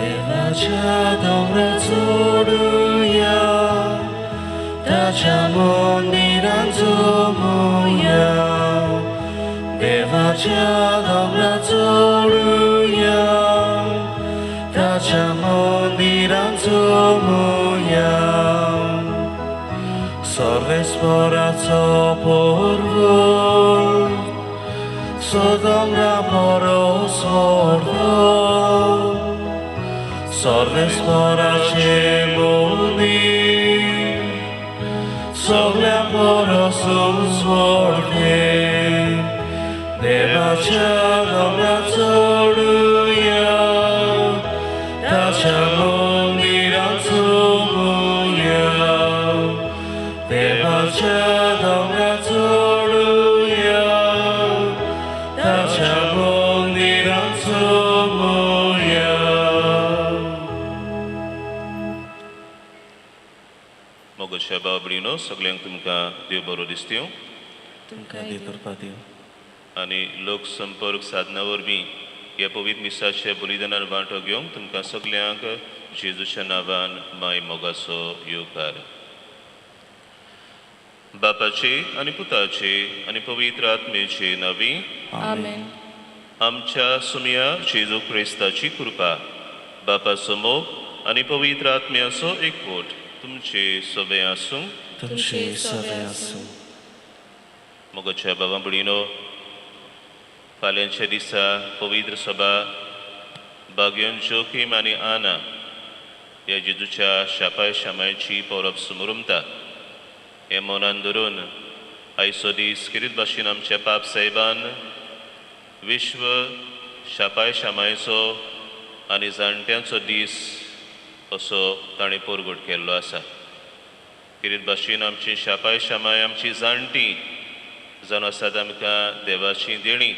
देवाच्या दोंगरार चडुया, ताच्या मंदिरान जमुया. देवाच्या दोंगरार चडुया, ताच्या मंदिरान जमुया. सर्वेस्पराचो पर्वत, सदोंगरा परस व्हड, सर्वेस्पराचें मंदीर सगळ्या परस व्हडलें. देवाच्या दोंगरार चडुया, ताच्या मंदिरान जमुया. देवाच्या दोंगरार चडुया, ताच्या मंदिरान जमुया. मोगाच्या भाव भयणीनो, सगल्यांक तुमकां देव बरो दिसत्यो. तुमकां देव कृपा दिवं. आनी लोकसंपर्क साधना वरवीं ह्या पवित्र मिसाच्या बलिदानान वांटो घेवंक तुमकां सगल्यांक जेजूच्या नांवान माय मोगाचो येवकार. बापाचे आनी पुताचे आनी पवित्र आत्मेचे नांवी. आमेन. आमच्या सुमया जेजू क्रिस्ताची कृपा, बापाचो मोग आनी पवित्र आत्म्याचो एकवट तुमचे सगळे आसूं. तुमचे सगळे आसूं. मोगाच्या बाबा भयणीनो, फाल्यांच्या दिसा पवित्र सभा बागेवन जोकीम आनी आना ह्या जेजूच्या शापाय शामायची परब सुमरुमता. हें मनान धरून आयचो दीस खेरीत भाशेन आमच्या पाप साहेबान विश्व शापाय शामायचो आनी जाणट्यांचो दीस असो ताणें परगट केल्लो आसा. खेरीत भाशेन आमची शापाय शामाय, आमची जाणटी जावन आसात आमकां देवाची देणी.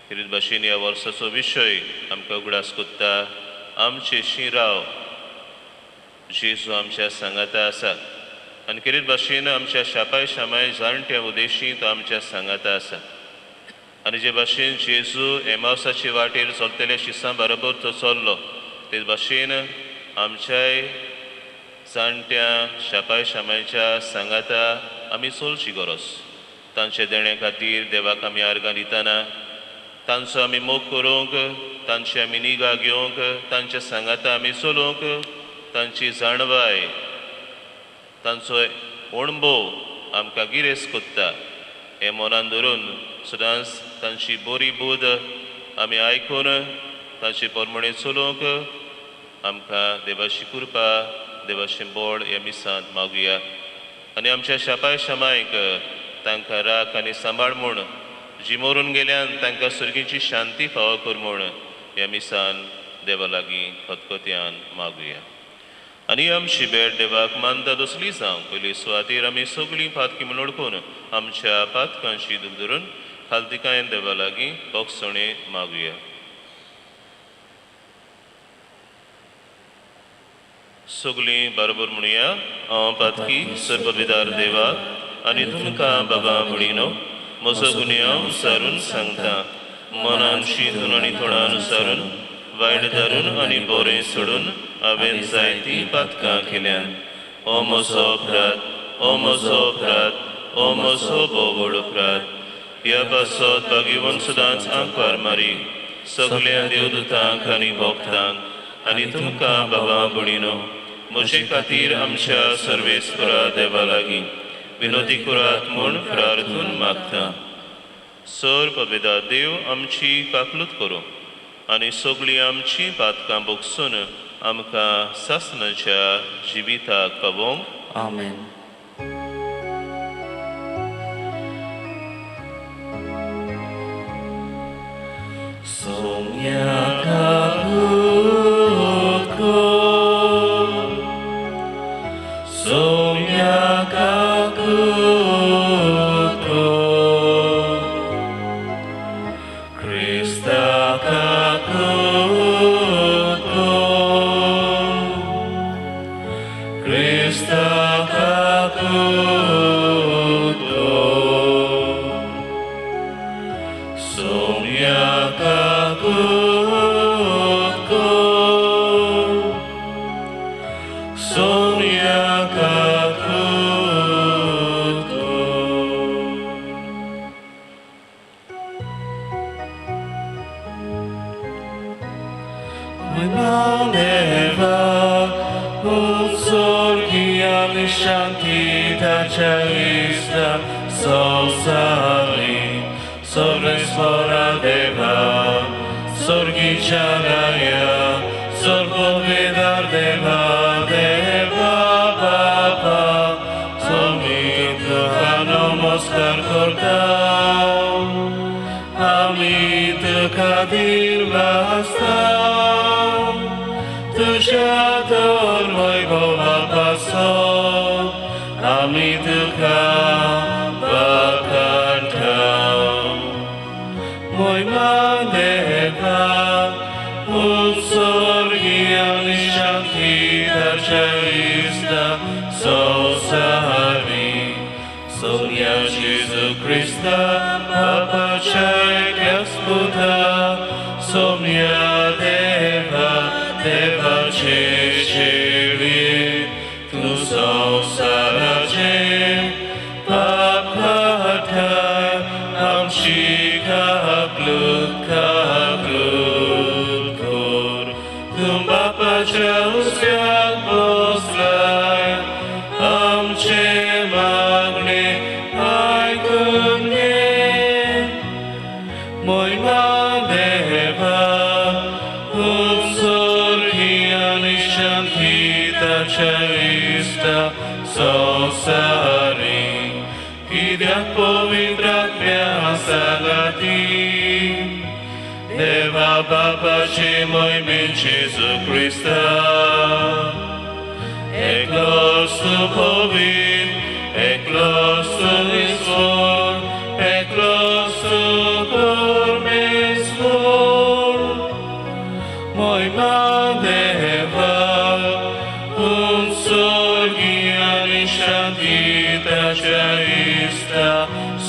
खेरीत भाशेन ह्या वर्साचो विशय आमकां उगडास कोत्ता, आमचे शिराव जेजू आमच्या सांगाता आसा. आनी खेरीत भाशेन आमच्या शापाय शामाय जाणट्या उदेशी तो आमच्या सांगाता आसा. आनी जे भाशेन जेजू एमावसाचे वाटेर चलतल्या शिसां बरोबर तो चल्लो, तेच भाशेन आमच्याय जाणट्या शापाय शामायच्या सांगाता आमी चलची गरज. तांच्या देण्या खातीर देवाक आमी आर्गां दितना तांचो आमी मोग करूंक, तांची आमी निगा घेवंक, तांच्या सांगाता आमी चलूंक, तांची जाणवाय, तांचो अणभव आमकां गिरेस्त कोत्ता. हें मनान धरून सदांच तांची बरी बुद्द आमी आयकून तांचे प्रमाणे चलूंक आमकां देवाची कृपा, देवाचें बळ ह्या मिसांत मागुया. आनी आमच्या शापाय शामायक तांकां राख आनी सांबाळ म्हूण, जी मरून गेल्यान तांकां सर्गीची शांती फावो कर म्हूण ह्या मिसान देवा लागीं खतखत्यान मागुया. आनी आमची भेट देवाक मानता तसली जावं. पयली सुवातेर आमी सगळीं पातकी म्हूण ओळखून आमच्या पातकांची दूख धरून खालतिकायेन देवा लागीं बोगसणें मागुया. सगळीं बरोबर म्हणुया, हांव पातकी सर्वविदार देवाक आनी तुमकां बाबा भयणीनो म्हजो गुन्यांव सारून सांगता. मनान शिंतून आनी तोंडान सारून, वायट धरून आनी बरें सोडून हांवें जायतीं पातकां केल्यान. ओ म्हजो अपराध, ओ म्हजो अपराध, ओ म्हजो भोव अपराध. ह्या पासत भाग्यवंत सदांच आंकवार मारी, सगल्या देवदूतांक आनी भक्तांक आनी तुमकां बाबा भयणीनो म्हजे खातीर आमच्या सर्वेस्परा देवा लागीं विनोदी करात म्हूण प्रार्थून मागता. सर पवित्र देव आमची काकलूत करूं आनी सगळीं आमची पातकां भोगसून आमकां सासणाच्या जिविताक पावोवंक. आमेन. सोम्या काकूत कर, सोम्या काकूत कर, क्रिस्ता काकूत कर, क्रिस्ता काकूत कर, सोम्या काकूत कर. Maneva, utsorgiani shanti tachaista sosari, sorvespora deva, sorgicharaya, sorgovedar deva, deva baba, somita namaskar kortam, amit kadir mastam, तुझ्या वैभवापासून आमी तुका वाखाणटा. मोयमा देवा, उत्सर्गी आनी शांती ताच्या इश्टा संवसारी, सोन्या जेजू क्रिस्ता बापाच्या एकल्याच पुता, सोम्या देवा देवाचे शेवी, तूं संवसाराचे पाप हाडटाय, आमची काकलूत काकलूत कर. तूं बापाच्या उस्क्याक बसलाय, आमचे मागणे आयकून घे. मोयमा देवा, ताच्या संवसारी, कित्याक पवित्र आत्म्या सांगाती, देवा बापाचे मोहिमेन जेजू क्रिस्ता, एकलोच तूं पवित्र, एकलोच तूं ईश्वर, एकलोच तूं परमेश्वर, मोहिमा देवा, उत्सर्गी शांती ताच्या इश्टा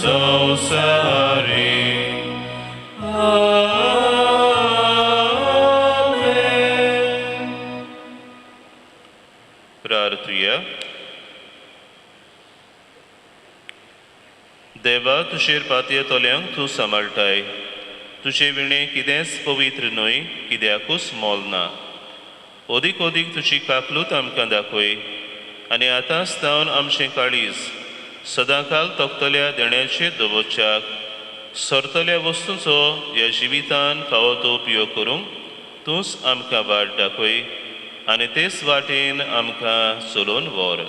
संवसारी. आमेन. प्रार्थुया. देवा, तुजेर पातयेतल्यांक तूं सांबाळटाय, तुजे विणें कितेंच पवित्र न्हय, कित्याकूच मोल ना. अदीक अदीक तुजी काकलूत आमकां दाखय आनी आतांच तावन आमचें काळीज सदांकाल तोखतल्या देण्याचे दवरच्याक सरतल्या वस्तूंचो ह्या जिवितान फावो तो उपयोग करूंक तूंच आमकां वाट दाखय आनी तेच वाटेन आमकां चलोवन व्हर.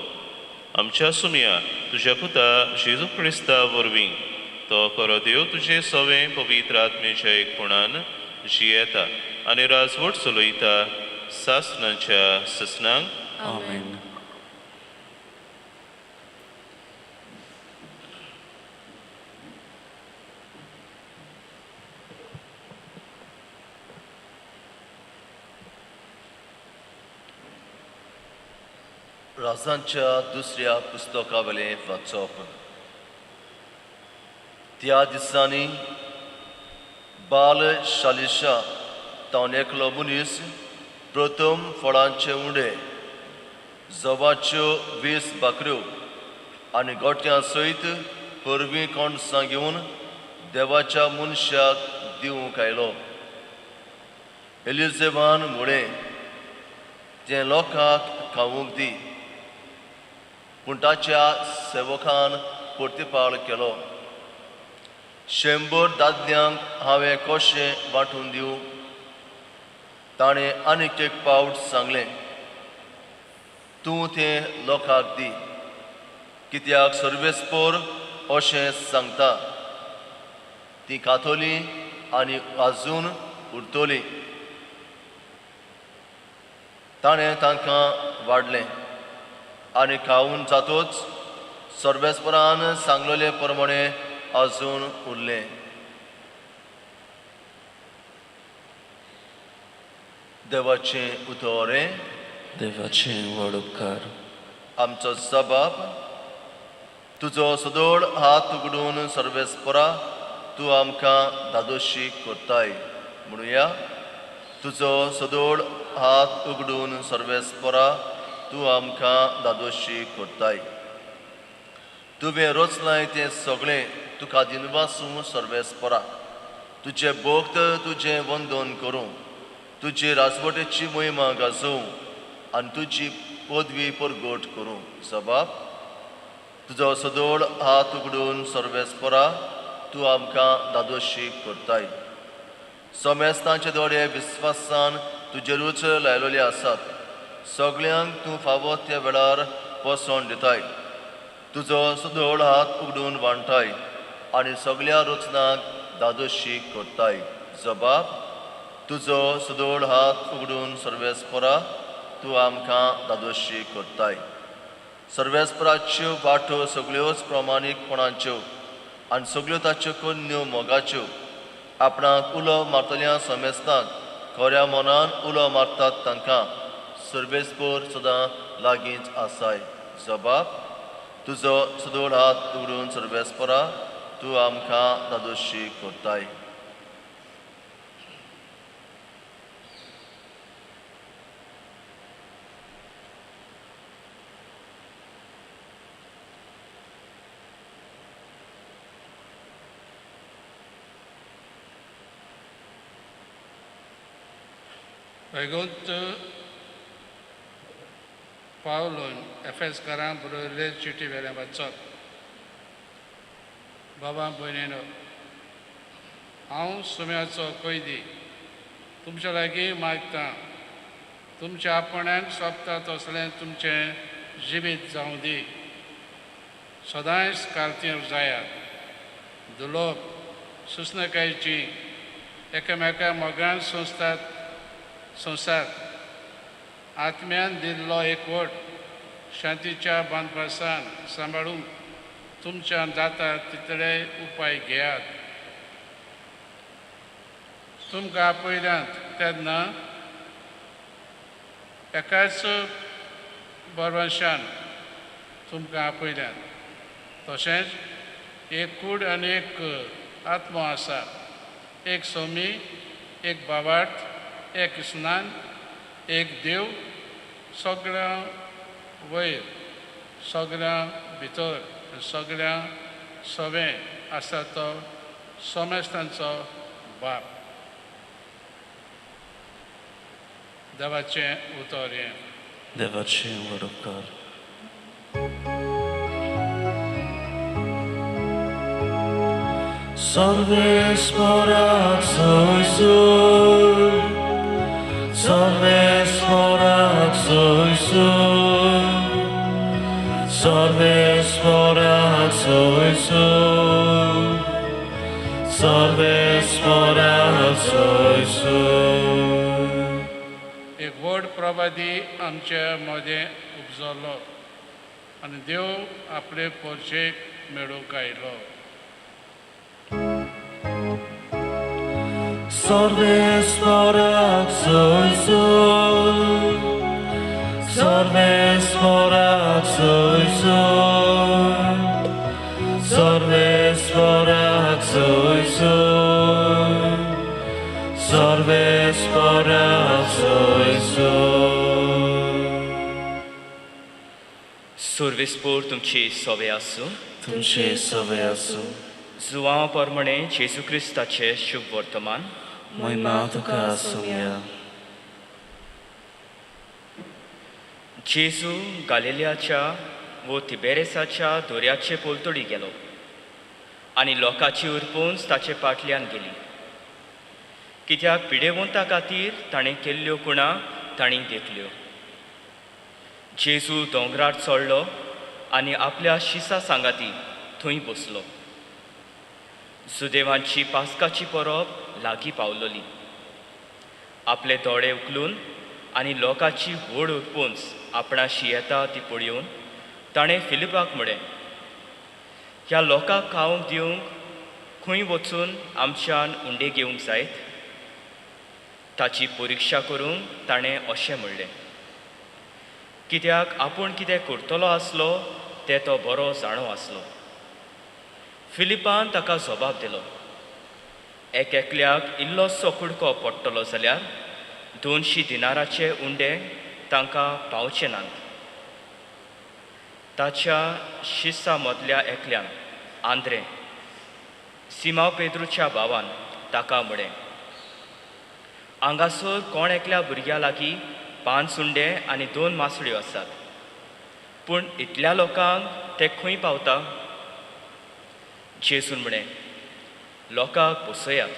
आमच्या सुमया तुज्या पुता जेजू क्रिस्ता वरवीं तो खरो देव तुजे सवें पवित्र आत्मेच्या एकपणान जियेता आनी राजवट चलयता सासणाच्या ससनांक. आमेन. राजांच्या दुसऱ्या पुस्तकावेलें वाचप. त्या दिसांनी बाल शालिशा तावन एकलो मनीस प्रथम फळांचे उंडे, जवाच्यो 20 भाकऱ्यो आनी गोट्यां सयत परवीं कणसां घेवन देवाच्या मनशाक दिवंक आयलो. एलिजेवान म्हळें, तें लोकांक खावंक दी. पूण ताच्या सेवकान प्रतिपाळ केलो, 100 दादल्यांक हांवें कशें वांटून दिवं? ताणें आनीक एक पावट सांगलें, तूं तें लोकांक दी, कित्याक सर्वेस्पोर अशें सांगता, ती खातली आनी आजून उरतली. ताणें तांकां वाडलें आनी खावन जातोच सर्वेस्परान सांगलेले प्रमाणे आजून उरलें. देवाचें उतर. देवाचें व्हड उपकार. आमचो सबाब, तुजो सदोळ हात उगडून सर्वेस्परा तूं आमकां धादोशी करताय. म्हणुया, तुजो सदोळ हात उगडून सर्वेस्परा तूं आमकां धादोशी करताय. तुवें रचलाय तें सगळें तुका दिनवासूं सर्वेस्परा, तुजें भक्त तुजें वंदन करूं, तुजी राजवटेची मोहिमा गाजोवं आनी तुजी पदवी परगट करूं. जबाब तुजो सदोळ हात उगडून सर्वेस्परा तूं आमकां दादोशी करताय. समेस्तांचे दोळे विस्वासान तुजेरूच लायलेले आसात. सगळ्यांक तूं फावो त्या वेळार पोसवण दिताय. तुजो सदोळ हात उगडून वांटाय आनी सगळ्या रचनाक दादोशी करताय. जबाब तुजो सदोळ हात उगडून सर्वेस्परा तूं आमकां दादोशी करताय. सर्वेस्पराच्यो वाटो सगळ्योच प्रमाणीकपणाच्यो आनी सगळ्यो ताच्यो कन्यो मोगाच्यो. आपणाक उलो मारतल्या समेस्तांक खऱ्या मनान उलो मारतात तांकां सर्वेस्पर सदां लागींच आसाय. जबाब तुजो सदोळ हात उगडून सर्वेस्परा तूं आमकां दादोशी करताय. वैगुंत पावलून एफेसकारांक बरयल्ले चिटी वेल्यान वाचप. बाबा भयणीनो, हांव सुम्याचो कैदी तुमच्या लागीं मागतां, तुमच्या आपणाक सोंपता तसलें तुमचें जिवीत जावं दी. सदांच कार्तीर जायात, दुलोप सुचणकायची एकामेका मोगान संस्थात संवसार आत्म्यान दिल्लो एकवट शांतीच्या बांदपासान सांबाळूंक तुमच्यान जाता तितले उपाय घेयात. तुमकां आपयल्यात तेन्ना एकाच बरवंशान तुमकां आपयल्यात. तशेंच एक कूड आनी एक आत्मो आसा, एक सोमी, एक बाबार्थ, एक स्नान, एक देव, सगळ्यां वयर, सगळ्यां भितर, सगळ्यां सवें आसा तो समेस्तांचो बाप. देवाचें उतर हें. देवाचें वडोपकार. सर्वेस्पराक सोयसूर, सर्वेस्पराक सोयसूर, सर्वेस्पराक सोयसूर, सर्वेस्पराक सोयसूर. एक व्हड प्रवादी आमच्या मदें उपजलो आनी देव आपले पोरचेक मेळूंक आयलो. सर्वेस्पराक सोयसूर, सर्वेस्पराक सोयसूर, सर्वेस्पराक सोयसूर, सर्वेस्पराक सोयसूर. सर्वेस्पोर तुमची सवे आसूं. तुमचे सवे आसूं. जुवांव परमणे जेजू क्रिस्ताचें शुभ वर्तमान. महिमा तुका आसूया. जेजू गालिलियाच्या वो तिबेरेसाच्या दर्याचे पलतडी गेलो आनी लोकांची उरपून ताचे फाटल्यान गेली, कित्याक पिडेवंता खातीर ताणें केल्ल्यो कुणा तांणी देखल्यो. जेजू दोंगरार चडलो आनी आपल्या शिसा सांगाती थंय बसलो. सुदेवांची पास्काची परब लागीं पावलोली. आपले दोळे उखलून आनी लोकांची व्हड उरपूंच आपणाशी येता ती पळोवन ताणें फिलिपाक म्हळें, ह्या लोकांक खावंक दिवंक खंय वचून आमच्यान उंडे घेवंक जायत? ताची परिक्षा करूंक ताणें अशें म्हणलें, कित्याक आपूण कितें करतलो आसलो तें तो बरो जाणो आसलो. फिलिपान ताका जबाब दिलो, एक एकल्याक इल्लोसो कुडको पडटलो जाल्यार 200 दिनाराचे उंडे तांकां पावचे नात. ताच्या शिस्सा मदल्या एकल्यान, आंद्रे, सिमाव पेद्रूच्या भावान ताका म्हळें, हांगासर कोण एकल्या भुरग्या लागीं 5 उंडे आनी 2 मासळ्यो आसात, पूण इतल्या लोकांक ते खंय पावता? जेजून म्हळें, लोकांक बसयात.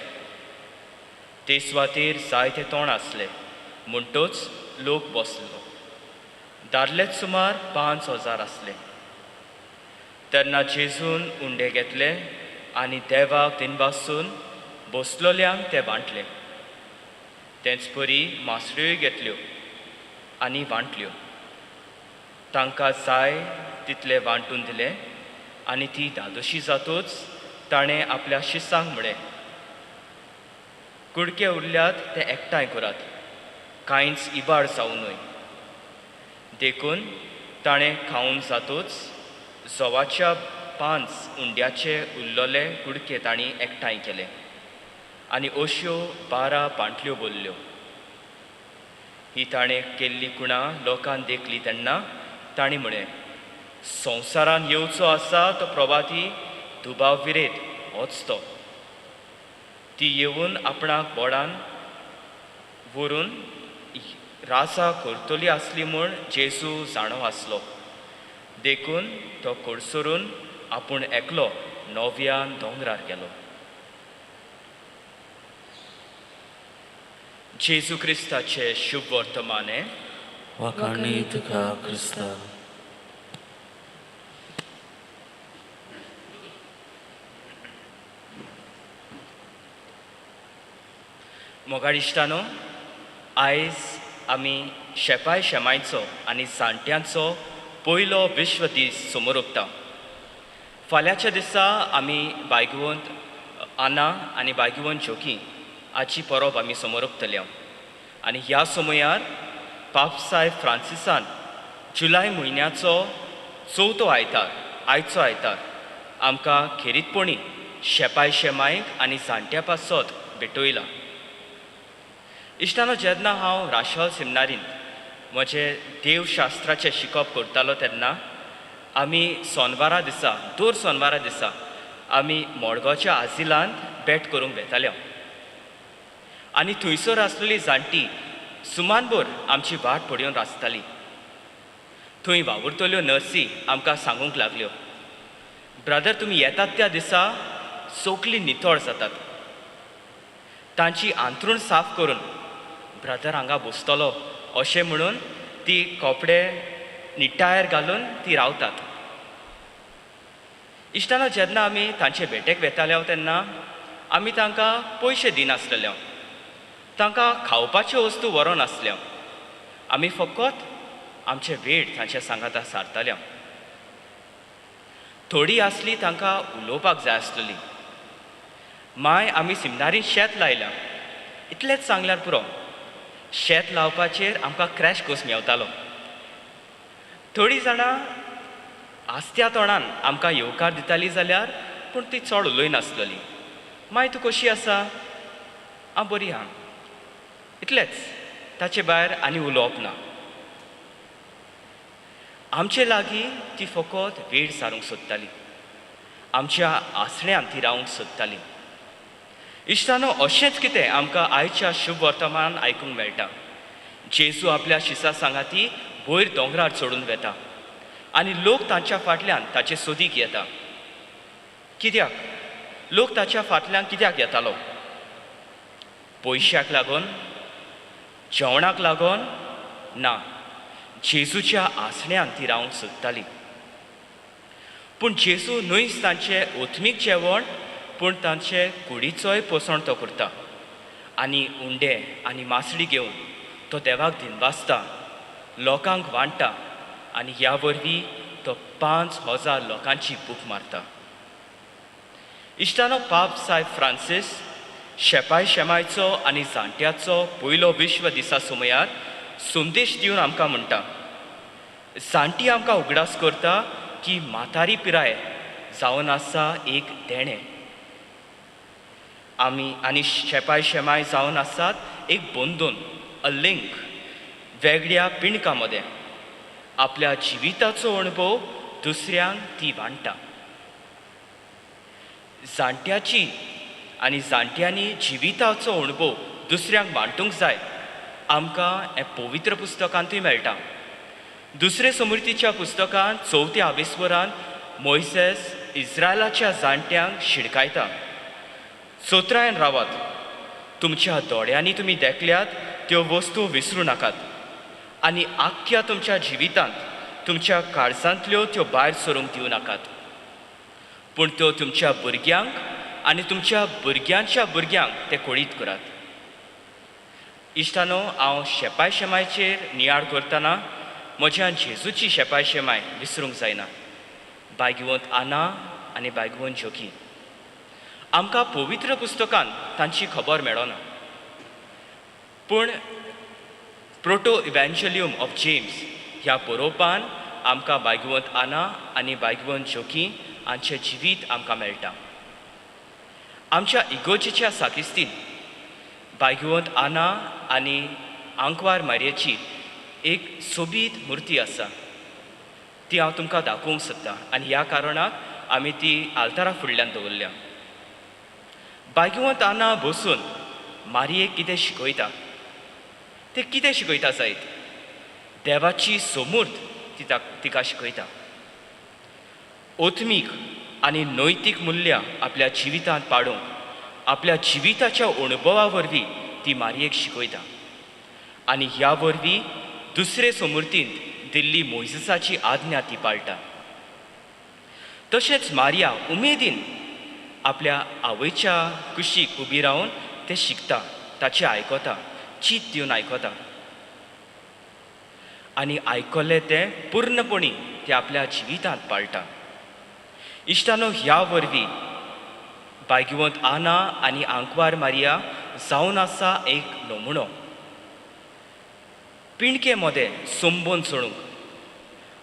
ते सुवातेर जायते तोंड आसले म्हणटच लोक बसलो. दादलेच सुमार 5000 आसले. तेन्ना जेजून उंडे घेतले आनी देवाक दिनवासून बसलोल्यांक ते वांटले. तेंच परी मासळ्योय घेतल्यो आनी वांटल्यो. तांकां जाय तितले वांटून दिले आनी ती धादोशी जातूच ताणें आपल्या शिसांक म्हळें, कुडके उरल्यात ते एकठांय करात, कांयच इबाड जावं न्हय. देखून ताणें खावन जातूच जवाच्या 5 उंड्याचे उरलेले कुडके तांणी एकठांय केले आनी अश्यो 12 पांटल्यो भरल्यो. ही ताणें केल्ली कुणा लोकान देखली तेन्ना तांणी म्हळें, संवसारान येवचो आसा तो प्रभाती दुबाव विरेत होच तो. ती येवन आपणाक बोडान व्हरून राजा करतली आसली म्हूण जेजू जाणो आसलो. देखून तो कडसरून आपूण एकलो नव्यान दोंगरार गेलो. जेजू क्रिस्ताचे शुभ वर्तमाने. वाखाणी तुका क्रिस्ता. मोगाळ इश्टानो, आयज आमी शेपाय शेमायचो आनी जाणट्यांचो पयलो विश्व दीस समोर उरता. फाल्यांच्या दिसा आमी बायगुवंत आना आनी बायगुवंत जोकी हाची परब आमी समोर उरतले. आनी ह्या समयार पापसाय फ्रांसिसान जुलय म्हयन्याचो चवथो आयतार, आयचो आयतार आमकां खेरीतपणी शेपाय शेमायक आनी जाणट्या पासत भेटयला. इश्टानो, जेन्ना हांव राशल सेमिनारींत म्हजें देवशास्त्राचें शिकप करतालो तेन्ना आमी सोनवारा दिसा, दर सोनवारा दिसा आमी मडगांवच्या आजिलांत भेट करूंक वेताले आनी थंयसर आसलेली जाणटी सुमानभर आमची वाट पळोवन आसताली. थंय वावुरतल्यो नर्सी आमकां सांगूंक लागल्यो, ब्रदर तुमी येतात त्या दिसा सगळीं नितळ जातात, तांची आंतरूण साफ करून ब्रदर हांगा बसतलो अशें म्हणून ती कपडे निटायर घालून ती रावतात. इश्टानो, जेन्ना आमी तांचे भेटेक वेताले तेन्ना आमी तांकां पयशे दिनासलेले, तांकां खावपाच्यो वस्तू व्हरोन आसल्यो, आमी फकत आमचे वेळ तांच्या सांगाता सारताले. थोडी आसली तांकां उलोवपाक जाय आसलेली. माय आमी सिमनारीन शेत लायलां इतलेंच सांगल्यार पुरो, शेत लावपाचेर आमकां क्रॅश कोर्स मेवतालो. थोडीं जाणां आस्त्या तोंडान आमकां येवकार दिताली जाल्यार पूण ती चड उलयनासलेली. माय तूं कशी आसा? हांव बरी आहा, इतलेंच, ताचे भायर आनी उलोवप ना. आमचे लागीं ती फकत वेळ सारूंक सोदताली, आमच्या आसण्यान ती रावंक सोदताली. इश्टानो, अशेंच कितें आमकां आयच्या शुभ वर्तमान आयकूंक मेळटा. जेजू आपल्या शिसा सांगाती वयर दोंगरार चडून वेता आनी लोक तांच्या फाटल्यान ताचे सोदीक येता. कित्याक लोक ताच्या फाटल्यान कित्याक येतालो? पयशाक लागून, जेवणाक लागून ना, जेजूच्या आसण्यान ती रावंक सोदताली. पूण जेजू न्हयच तांचें ओथमीक जेवण पूण तांचे कुडीचोय पोसण तो करता आनी उंडे आनी मासळी घेवन तो देवाक दिनवासता, लोकांक वांट्टा आनी ह्या वरवीं तो 5000 लोकांची भूक मारता. इश्टानो, पाप साहेब फ्रांसीस शेपाय शेमायचो आनी जाणट्याचो पयलो विश्व दिसा समयार संदेश दिवन आमकां म्हणटा, जाणटी आमकां उगडास करता की म्हातारी पिराय जावन आसा एक देणें, आमी आनी शेपाय शेमाय जावन आसात एक बंधून, अ लिंक, वेगळ्या पिंडकां मदें आपल्या जिविताचो अणभव दुसऱ्यांक ती वांट्टा. जाणट्याची आनी जाणट्यांनी जिविताचो अणभव दुसऱ्यांक वांटूंक जाय आमकां हें पवित्र पुस्तकांतूय मेळटा. दुसरे समृद्धीच्या पुस्तकांत चवथ्या आवेस्वरान मोयसेस इस्रायलाच्या जाणट्यांक शिडकायता, चतुरायेन रावात, तुमच्या दोळ्यांनी तुमी देखल्यात त्यो वस्तू विसरूं नाकात आनी आख्ख्या तुमच्या जिवितांत तुमच्या काळजांतल्यो त्यो भायर सरूंक दिवं नाकात, पूण त्यो तुमच्या भुरग्यांक आनी तुमच्या भुरग्यांच्या भुरग्यांक ते कळीत करात. इश्टानो, हांव शेपाय शेमायचेर नियाळ करतना म्हज्या जेजूची शेपाय शेमाय विसरूंक जायना. बायगिवंत आना आनी बायगिवंत जोकी. आमकां पवित्र पुस्तकान तांची खबर मेळना, पूण प्रोटो इव्हँजेलियम ऑफ जेम्स ह्या बरोवपान आमकां बायगिवंत आना आनी बायगिवंत जोकी हांचें जिवीत आमकां मेळटा. आमच्या इगोर्जेच्या साकिस्तीन बायगिवंत आना आनी आंकवार मारयेची एक सोबीत मुर्ती आसा, ती हांव तुमकां दाखोवंक सोदतां आनी ह्या कारणाक आमी ती आल्तारा फुडल्यान दवरल्या. बायगिवंत आना बसून मारयेक कितें शिकयता, ते कितें शिकयता जायत, देवाची सोमूर्त तिका शिकयता. आत्मीक आनी नैतीक मुल्यां आपल्या जिवितांत पाडूंक आपल्या जिविताच्या अणभवा वरवीं ती मारयेक शिकयता आनी ह्या वरवीं दुसरे समूर्तींत दिल्ली मोयजेसाची आज्ञा ती पाळटा. तशेंच मारिया उमेदीन आपल्या आवयच्या कुशीक उबी रावन तें शिकता, ताचें आयकता, चीत दिवन आयकता आनी आयकल्लें तें पूर्णपणी तें आपल्या जिवितांत पाळटा. इश्टानो, ह्या वरवीं बायगिवंत आना आनी आंकवार मारिया जावन आसा एक नमुनो पिंडके मदें संबंद चोडूंक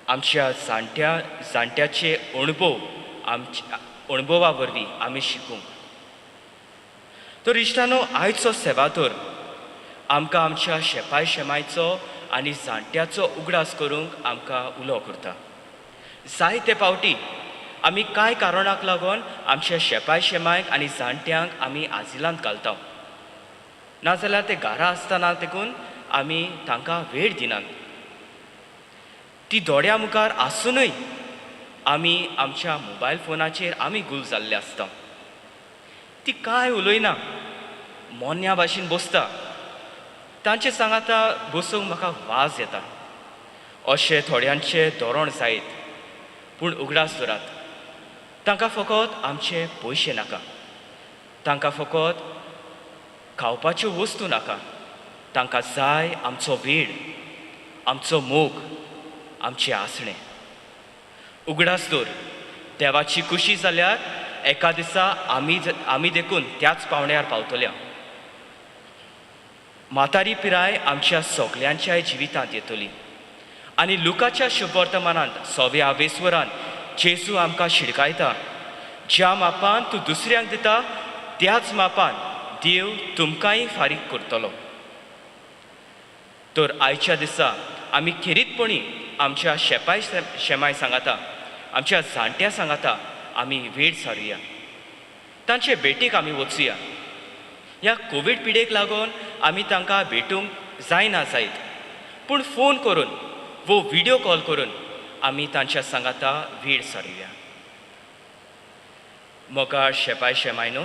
आमच्या जाणट्याचे अणभव आमच्या अणभवा वरवीं आमी शिकूंक. तर इश्टानो, आयचो सेवादोर आमकां आमच्या शेपाय शेमायचो आनी जाणट्याचो उगडास करूंक आमकां उलो करता. जायते फावटी आमी कांय कारणाक लागून आमच्या शेपाय शेमायक आनी जाणट्यांक आमी आजिलांत घालता, नाजाल्यार ते घरा आसतना देखून आमी तांकां वेळ दिनात. ती दोळ्या मुखार आसुनूय आमी आमच्या मोबायल फोनाचेर आमी गुल जाल्ले आसता. ती कांय उलयना, मोन्या भाशेन बसता, तांचे सांगाता बसूंक म्हाका वाज येता अशें थोड्यांचें धोरण जायत. पूण उगडास दवरात, तांकां फकत आमचे पयशे नाका, तांकां फकत खावपाच्यो वस्तू नाका, तांकां जाय आमचो वेळ, आमचो मोग, आमचें आसणें. उगडास दवर, देवाची खुशी जाल्यार एका दिसा आमी देखून त्याच पावंड्यार पावतल्या. म्हातारी पिराय आमच्या सगल्यांच्याय जिवितांत येतली आनी लुकाच्या शुभवर्तमानांत सव्या आवेस्वरान जेजू आमकां शिडकायता, ज्या मापान तूं दुसऱ्यांक दिता त्याच मापान देव तुमकांय फारीक करतलो. तर आयच्या दिसा आमी खेरीतपणी आमच्या शेपाय शेमाय सांगाता, आमच्या जाणट्या सांगाता आमी वेळ सारुया, तांचे भेटीक आमी वचुया. ह्या कोवीड पिडेक लागून आमी तांकां भेटूंक जायना जायत, पूण फोन करून वो व्हिडियो कॉल करून आमी तांच्या सांगाता वेळ सारुया. मोगाळ शेपाय शेमायनो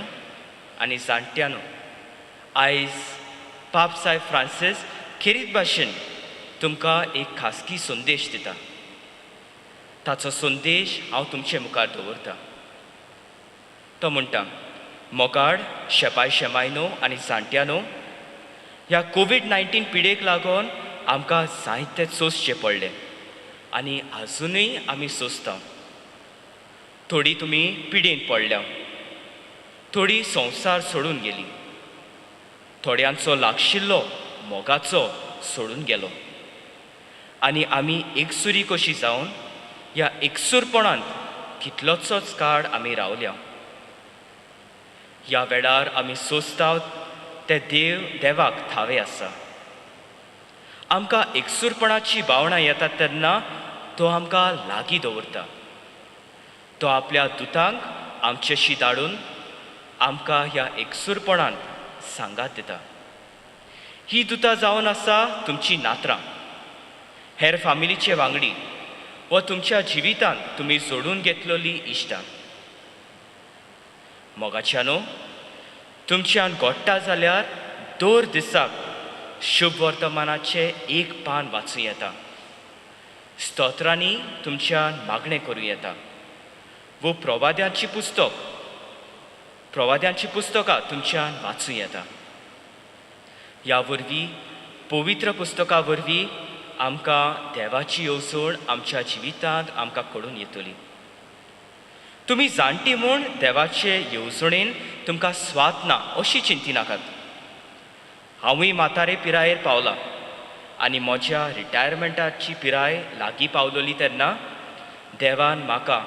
आनी जाणट्यानो, आयज पाप साहेब फ्रांसीस खेरीत भाशेन तुमकां एक खासगी संदेश दिता. ताचो संदेश हांव तुमचे मुखार दवरता. तो म्हणटा, मोगाळ शेपाय शेमायनो आनी जाणट्यानो, ह्या कोवीड-19 पिडेक लागून आमकां जायते सोंसचें पडलें आनी आजुनूय आमी सोंसता. थोडी तुमी पिडेन पडल्या, थोडी संवसार सोडून गेली, थोड्यांचो लागशिल्लो मोगाचो सोडून गेलो आनी आमी एकसुरी कशी जावन ह्या एकसूरपणांत कितलोसोच काळ आमी रावल्या. ह्या वेळार आमी सोंसता ते देवाक थावे आसा. आमकां एकसूरपणाची भावना येतात तेन्ना तो आमकां लागीं दवरता. तो आपल्या दुतांक आमचेशी धाडून आमकां ह्या एकसूरपणांत सांगात दिता. ही दुतां जावन आसा तुमची नात्रां, हेर फामिलीचे वांगडी व तुमच्या जिवितांत तुमी जोडून घेतलेली इश्टां. मोगाच्यानो, तुमच्यान घडटा जाल्यार दर दिसाक शुभ वर्तमानाचें एक पान वाचूं येता. स्तोत्रांनी तुमच्यान मागणें करूं येता वो प्रवाद्यांची पुस्तकां तुमच्यान वाचूं येता. ह्या वरवीं पवित्र पुस्तका वरवीं आमकां देवाची येवजण आमच्या जिवितांत आमकां कळून येतली. तुमी जाणटी म्हूण देवाचे येवजणेन तुमकां स्वात ना अशी चिंतिनाकात. हांवूय म्हातारे पिरायेर पावलां आनी म्हज्या रिटायरमेंटाची पिराय लागीं पावलोली तेन्ना देवान म्हाका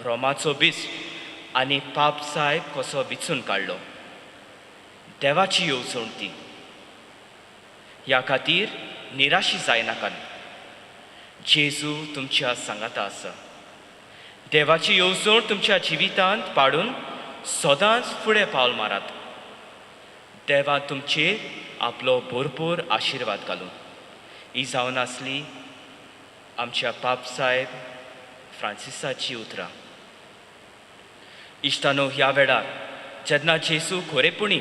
रोमाचो बिस्प आनी पाप साहेब कसो विचून काडलो. देवाची येवजण ती. ह्या खातीर निराशी जायनाकात. जेजू तुमच्या सांगाता आसा. देवाची येवजण तुमच्या जिवितांत पाडून सदांच फुडें पावल मारात. देवा तुमचेर आपलो भरपूर आशिर्वाद घालून. ही जावन आसली आमच्या पाप साहेब फ्रांसिसाची उतरां. इश्टानो, ह्या वेळार जेन्ना जेजू खरेपणी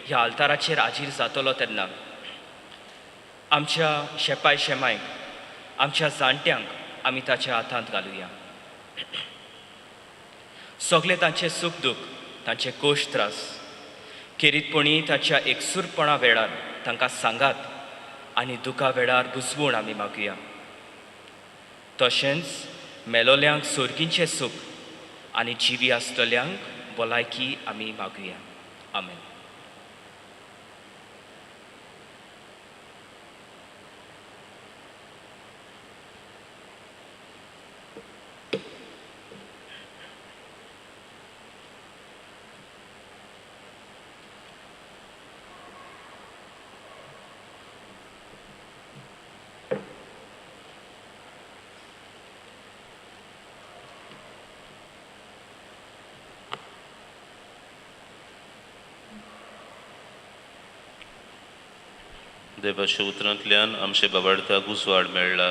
ह्या आल्ताराचेर हाजीर जातलो तेन्ना आमच्या शेपाय शेमायक, आमच्या जाणट्यांक आमी ताच्या हातांत घालुया. सगळे तांचे सूख दूख, तांचे कोश त्रास खेरीतपणी ताच्या एकसूरपणा वेळार तांकां सांगात आनी दुखा वेळार बुजवण आमी मागुया. तशेंच मेलोल्यांक सोर्गींचें सूख आनी जिवी आसतल्यांक भलायकी आमी मागुया. आमेन. देवाच्या उतरांतल्यान आमचे बाबार्थाक उजवाड मेळ्ळा.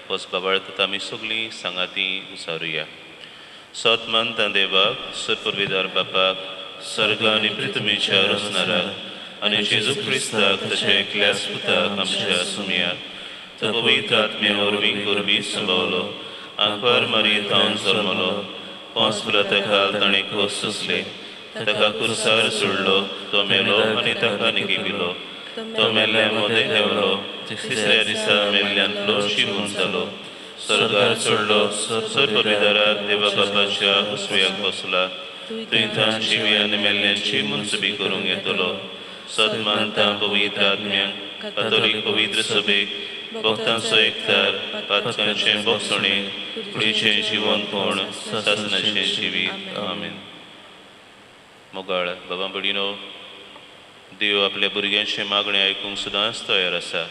होच बाबार्थ आमी सगळीं सांगाती उचारुया. सत मानता देवाक, सरपुर्विदार बापाक, सर्ग आनी पृथ्वीच्या रचणाराक आनी जेजू क्रिस्ताक तशें एकल्याच पुताक आमच्या सुमयाक, तो पवित्र आत्म्या वरवीं गोरवी संभवलो, आंकवार मारये थावन जल्मलो, पोंस पुराता खाल ताणें खोस सोंसले, ताका कुर्सार सोडलो, तो मेलो आनी ताका निगिबिलो, तो मेल्ल्या मदें देंवलो, तिसऱ्या दिसा मेल्ल्यांतलो शिवून जालो, स्वर्गार चडलो, सर्वविदाराक देवा बापाच्या उसव्याक बसला, थंय थावन जिवी आनी मेल्ल्यांची मुनसुबी करूंक येतलो. सत मानता पवित्र आत्म्यांक, कातोलीक पवित्र सभेक, भक्तांचो एकतार, पातकांचें बोगसणें, कुडीचें जिवनपण, सासणाचें जिवीत. आमेन. मोगाळ बाबा भयणीनो, देव आपल्या भुरग्यांचे मागणें आयकूंक सदांच तयार आसा.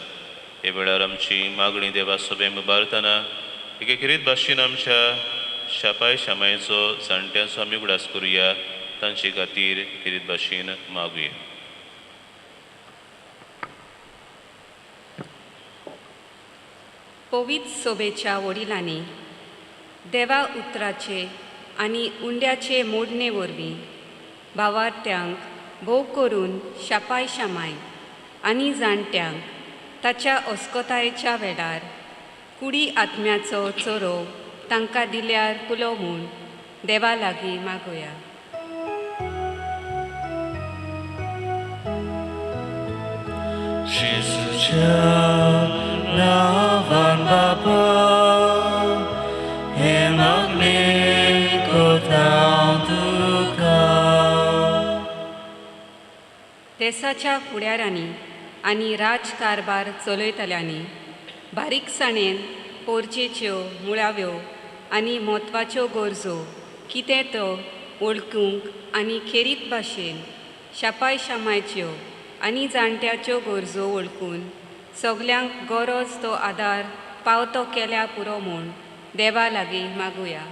हे वेळार आमची मागणी देवा सभे मुबारतना एके खेरीत भाशेन आमच्या शापाय शामायचो जाणट्यांचो आमी उगडास करुया. तांचे खातीर खेरीत भाशेन मागुया. पवित्र सोबेच्या वडिलांनी देवा उतराचे आनी उंड्याचे मोडणे वरवीं भावार्थ्यांक भोव करून शापाय शामाय आनी जाणट्यांक ताच्या अस्कतायेच्या वेळार कुडी आत्म्याचो चरो तांकां दिल्यार पुलो म्हूण देवा लागीं मागोया. जेजूच्या नांवान बापा हे मागणें करता हांव तुका. देसाच्या फुडाऱ्यांनी आनी राजकारभार चलयतल्यांनी बारीकसाणेन पोरचेच्यो मुळाव्यो आनी म्हत्वाच्यो गरजो कितें तो वळखूंक आनी खेरीत भाशेन शापाय शामायच्यो आनी जाणट्याच्यो गरजो वळखून सगल्यांक गरज तो आदार पावतो केल्या पुरो म्हूण देवा लागीं मागुया.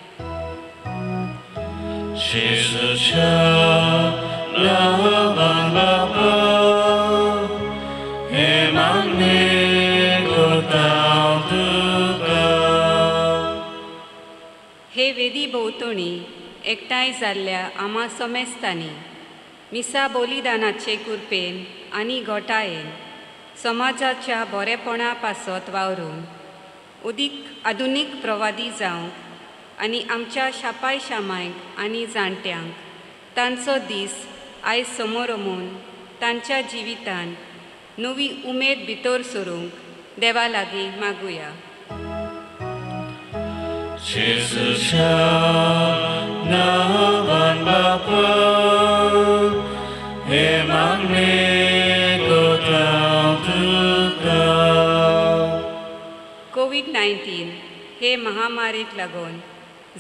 जेजूच्या नांवान बापा हे भोंवतणी एकठांय जाल्ल्या आमा समेस्तांनी मिसा बलिदानाचे कृपेन आनी घोटायेन समाजाच्या बरेपणा पासत वावरून उदीक आधुनीक प्रवादी जावंक आनी आमच्या शापाय शामायक आनी जाणट्यांक तांचो दीस आयज समोरमून तांच्या जिवितान नवी उमेद भितर सरूंक देवा लागीं मागुया. जेजूच्या नांवान बापा हे मागणें करता तुका. कोवीड-19 हे महामारीक लागून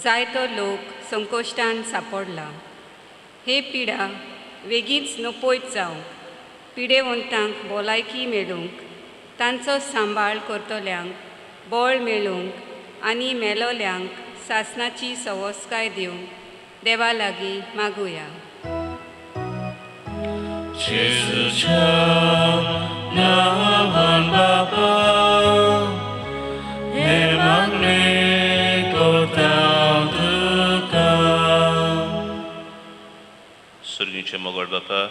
जायतो लोक संकश्टान सापडला. हे पिडा वेगींच नपयत जावंक, पिडेवंतांक भलायकी मेळूंक, तांचो सांबाळ करतल्यांक बळ मेळूंक आनी मेलोल्यांक सासणाची सवस्काय दिवंक देवा लागीं मागुया. जेजूच्या नांवान बापा हे मागणें करता तुका. सुर्गीचे मोगळ बापा,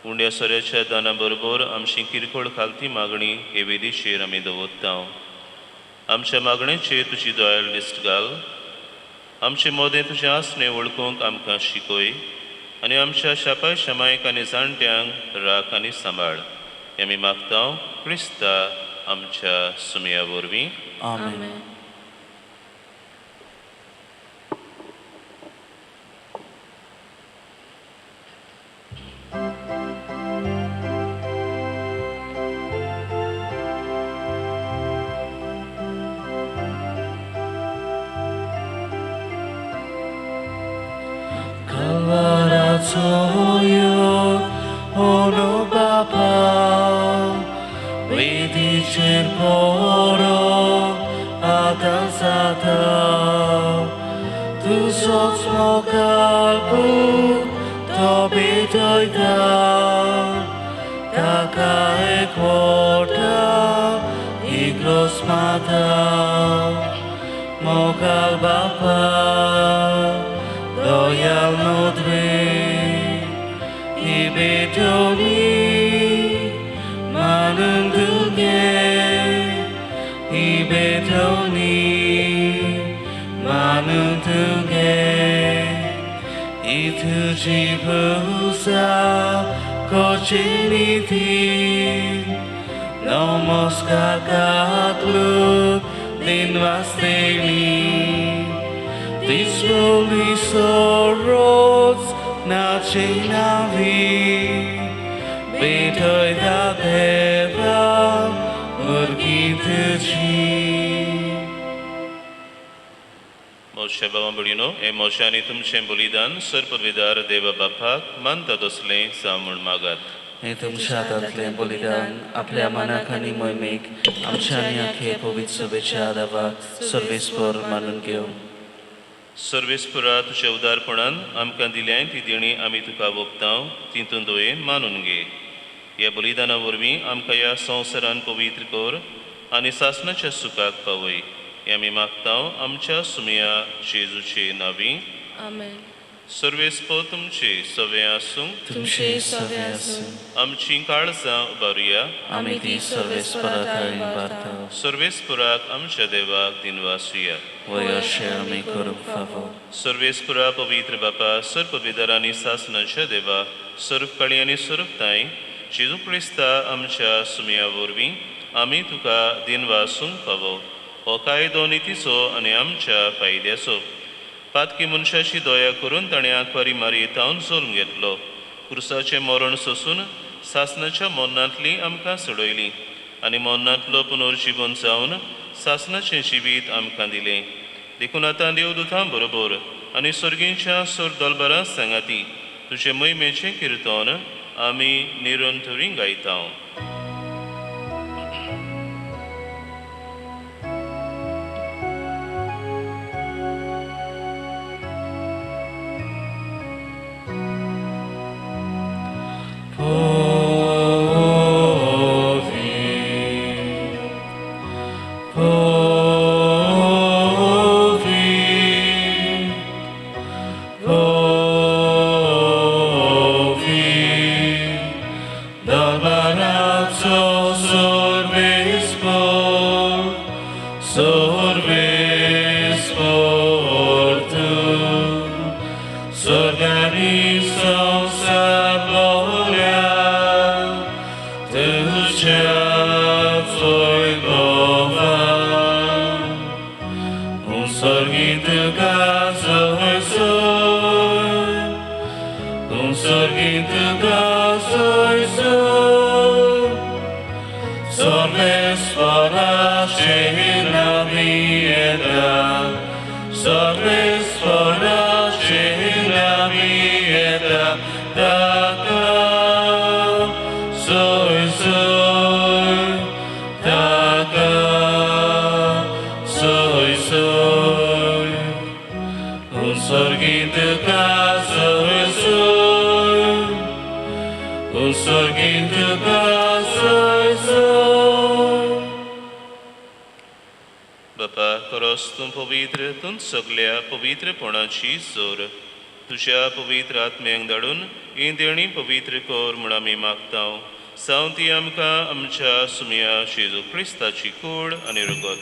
उंड्या सोऱ्याच्या दाना बरोबर आमची किरकोळ खालती मागणी हे वेदीचेर आमी दवरता. आमच्या मागणेचेर तुजी दयाळ लिस्ट घाल. आमचे मोदें तुजें आसणें वळखूंक आमकां शिकय आनी आमच्या शापाय शमायक आनी जाणट्यांक राख आनी सांबाळ. हें आमी मागता क्रिस्ता आमच्या सुमया वरवीं. आमेन. मोशांनी तुमचें बलिदान सरपदवीदार देवा बापाक मानता तसलें जावं म्हूण मागात. हें तुमच्या हातांतलें बलिदान आपल्या मनाक आनी मोहिमेक आमच्या आनी आखे पवित्र सभेच्या आदावाक सर्वेस्पर मानून घेवं. सर्वेस्परा तुज्या उदारपणान आमकां दिल्याय ती देणी आमी तुका वोगता तितून दयेन मानून घे. ह्या बलिदाना वरवीं आमकां ह्या संवसारान पवित्र कर आनी सासणाच्या सुखाक पावय. हें आमी मागता आमच्या सुमया जेजूचे नांवी. आमेन. सर्वेस्पर तुमचे सवे आसूं. तुमचे सवे आसूं. आमची काळजां उबारुया. आमी ती सर्वेस्परा उबारता. सर्वेस्पराक आमच्या देवाक दिनवासुया. वय अशें आमी करूंक फावो. सर्वेस्परा पवित्र बापा, सर्वपवित्र आनी सासणाच्या देवा, सर्वकाळी आनी सर्वताय जेजू क्रिस्ता आमच्या सुमया वरवीं आमी तुका दिनवासूंक फावो. हो कायदो नितीचो आनी आमच्या फायद्याचो. पातकी मनशाची दया करून ताणें आंकवारी मारयेतावन जल्म घेतलो. क्रुसाचें मरण सोसून सासणाच्या मरणांतली आमकां सोडयली आनी मरणांतलो पुनर्जिवन जावन सासणाचें जिवीत आमकां दिलें. देखून आतां देवदूतां बरोबर आनी सर्गींच्या सोर दलबरां सांगाती तुजे मोहिमेचें किर्तन आमी निरंतरी गायता. Holy, holy, तुज्या वैभवान उंसर्गीत गाजय सोय, उंसर्गीत गाजय सोय, सर्वेस्पराचे नामी येता, सर्वेस्पराचे नामी येता, ताका सोय सोय, ताका सोय सोय, उंसर्गीत गाजय सोय, उंसर्गीत गाजय सोय. बापा खरोच तूं पवित्र, तूं सगल्या पवित्रपणाची जोर. तुज्या पवित्र आत्म्यांक धाडून ही देणी पवित्र कर म्हूण आमी मागता. जावं ती आमकां आमच्या सुमया जेजू क्रिस्ताची कूड आनी रगत.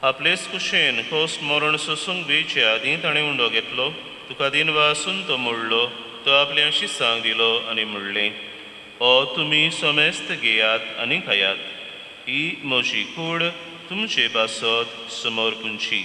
आपलेच कुशेन खोस मरण सोसूंक वेचे आदीं ताणें उंडो घेतलो, तुका दिनवासून तो मोडलो, तो आपल्या शिसांक दिलो आनी म्हणलें, ओ तुमी समेस्त घेयात आनी खायात, ही म्हजी कूड तुमचे पासत समर्पूंची.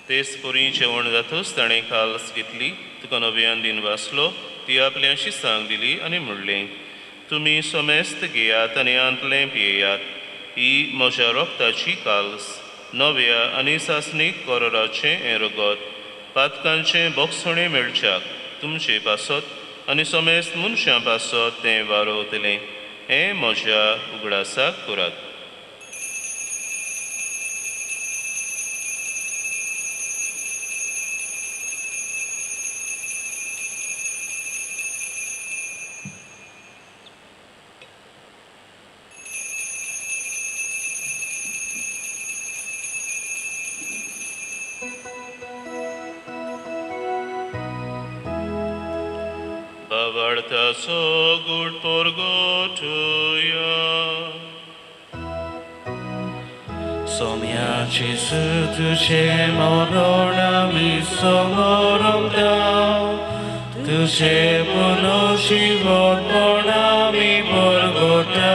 तेच परी जेवण जातच ताणें काल्स घेतली, तुका नव्यान दिन वाचलो, ती आपल्या शिसांक दिली आनी म्हणलें, तुमी समेस्त घेयात आनी आंतलें पियेयात, ही म्हज्या रोगताची काल्स, नव्या आनी सासणीक कराराचें हें रगत, पातकांचें बोगसणें मेळच्याक तुमचे पासत आनी समेस्त मनशां पासत तें वारोवतलें, हें म्हज्या उगडासाक करात. भावार्थाचो गूट परगटुया. सोम्या जेजू तुजें मरण आमी समरमता, तुजें पुनर्जीवनपण आमी परगटा,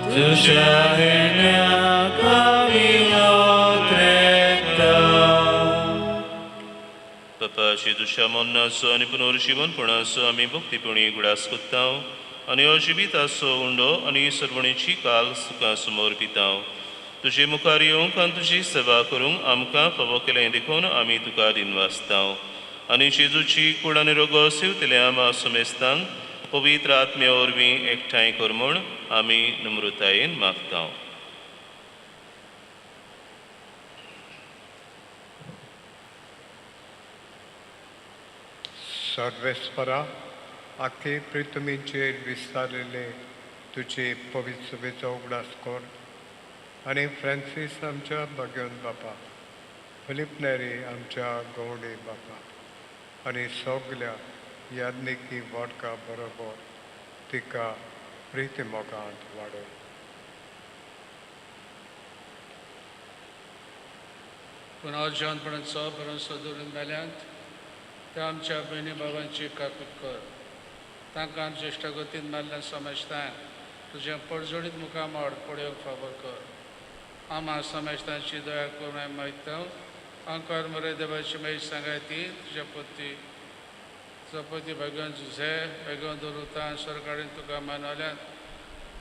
तुज्या येण्याक आमी अत्रेकता. बापा जेजूच्या मरणाचो आनी पुनर्जीवनपणाचो आमी भक्तीपणी उगडास करता आनी हो जिविताचो उंडो आनी सर्वणीची काल तुका समर्पिता. तुजे मुखार येवंक आनी तुजी सेवा करूंक आमकां फावो केलें देखून आमी तुका दिनवासता. आनी जेजूची कूड आनी रगत सेवतल्या आमा समेस्तांक पवित्र आत्म्या वरवीं एकठांय कर म्हूण आमी नम्रतायेन मागता. सर्वेस्परा आखे प्रितमीचेर विस्तारलेले तुजे पवित्र सभेचो उगडास कर आनी फ्रांसीस आमच्या भाग्यवंत बापा, फिलीप नेरी आमच्या गवडे बापा आनी सगल्या याज्ञिकी वर्गा बरोबर तिका प्रिती मोगांत वाडय. पुनर्जीवनपणाचो भरवंसो दवरून मेल्यांत त्या आमच्या भयणी बाबांची काकूत कर, तांकां आमच्या इश्टागतीन मारल्या समजतांक तुजें परजोडीत मुखामळ पळोवंक फावो कर. आमा समजतांची दया करून आमी मागता. अंकार मरे देवाची मागीर सांगाय ती तुज्या पती चपती भगवान झे भगवान दवरता सरकारीन तुका मानवल्यात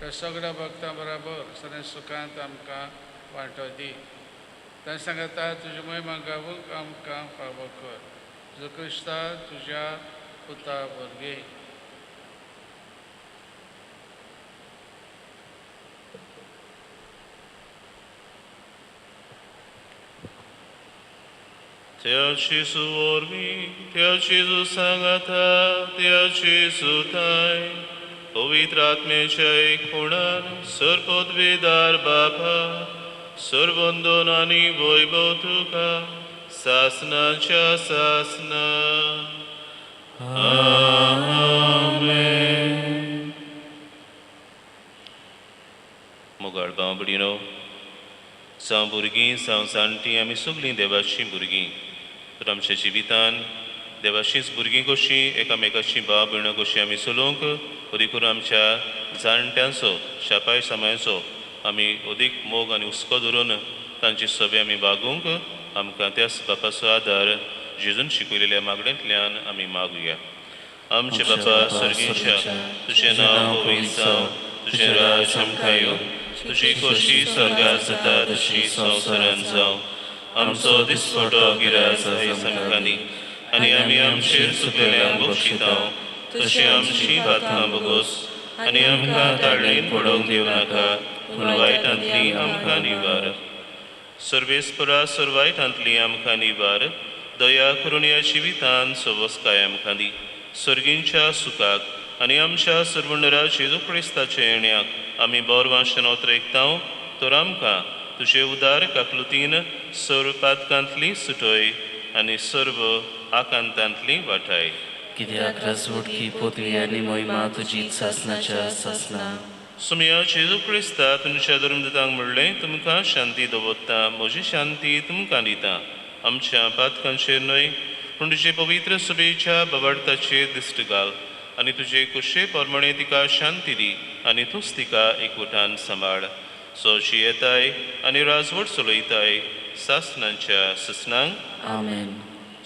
त्या सगळ्या भक्तां बराबर सगळ्या सुखांत आमकां वांटो दी. तांणी सांगता तुजी महिमा गावूंक आमकां फावो कर, जो क्रिस्ता तुज्या पुता वरवीं. त्या जेजू वरवीं, त्या जेजू सांगाता, त्या जेजू थांय पवित्र आत्म्याच्या एकपणान सर्वपदवीदार बापा, सर्वंदन आनी वैभव तुका सासनाच्या सासना. भयणीनो, जावं भुरगीं जावं जाणटीं, आमी सगळीं देवाचीं भुरगीं. तर आमच्या जिवितान देवाचींच भुरगीं कशीं, एकामेकाचीं भाव भयणां कशीं आमी चलोवंक, अदीक करून आमच्या जाणट्यांचो शापाय सामायाचो आमी अदीक मोग आनी हुस्को धरून तांची सभे आमी वागूंक आमकां त्याच बापाचो आदार जेजून शिकयलेल्या मागण्यांतल्यान आमी मागुया. आमचे बापा सर्गीच्या, तुजें नांव पवित्र जावं, तुजें राज आमकां येवं, तुजी खोशी स्वर्गात जाता तशी संवसारांत जावं. आमचो दिसपटो गिराज आयज आमकां दी, आनी आमी आमचेर चुकलेल्यांक बक्षिता तशी आमची बातां बगोस, आनी आमकां ताळणेन पडोवंक दिवं नाका, पूण वायटांतली आमकां निवार. सर्वेस्परा सर्व वायटांतली आमकां निवार, दया करून ह्या जिवितान सवस्काय आमकां दी. सर्गींच्या सुखाक आनी आमच्या सर्वंडरा जेजू क्रिस्ताच्या येण्याक आमी बोरवांशन ओतरेकतांव, तर आमकां तुजे उदार काकलुतीन सर्व पातकांतली सुटय आनी सर्व आकांतांतली वाटाय. कित्याक राजवटकी पदवी आनी मोहिमा तुजी सासनाच्या सासना. सुमया जेजू क्रिस्ता तुमच्या धर्मदूतांक म्हणलें, तुमकां शांती दवरता, म्हजी शांती तुमकां दिता. आमच्या पातकांचेर न्हय पूण तुजे पवित्र सभेच्या बवाडताचेर दिश्ट घाल आनी तुजे कुशे प्रमाणे तिका शांती दी आनी तूंच तिका एकवटान सांबाळ. सोशी येताय आनी राजवट चलयताय सासनांच्या ससनांक. आमेन.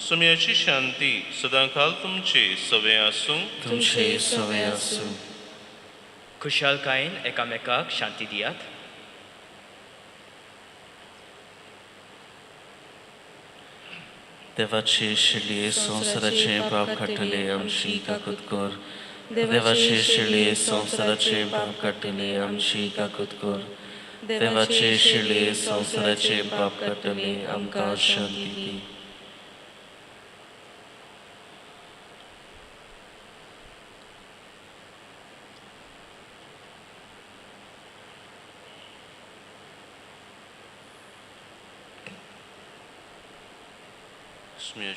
सुमयाची शांती सदां काल तुमचे सवे आसूं. तुमचे सवे आसूं. खुशालकायेन एकामेकाक शांती दियात. देवाचे शिळये संवसाराचे पाप काडटले आमची काकूत कर. देवाचे शिळये संवसाराचे पाप काडटले आमची काकूत कर. देवाचे शिळये संवसाराचे पाप काडटले आमकां शांती दी.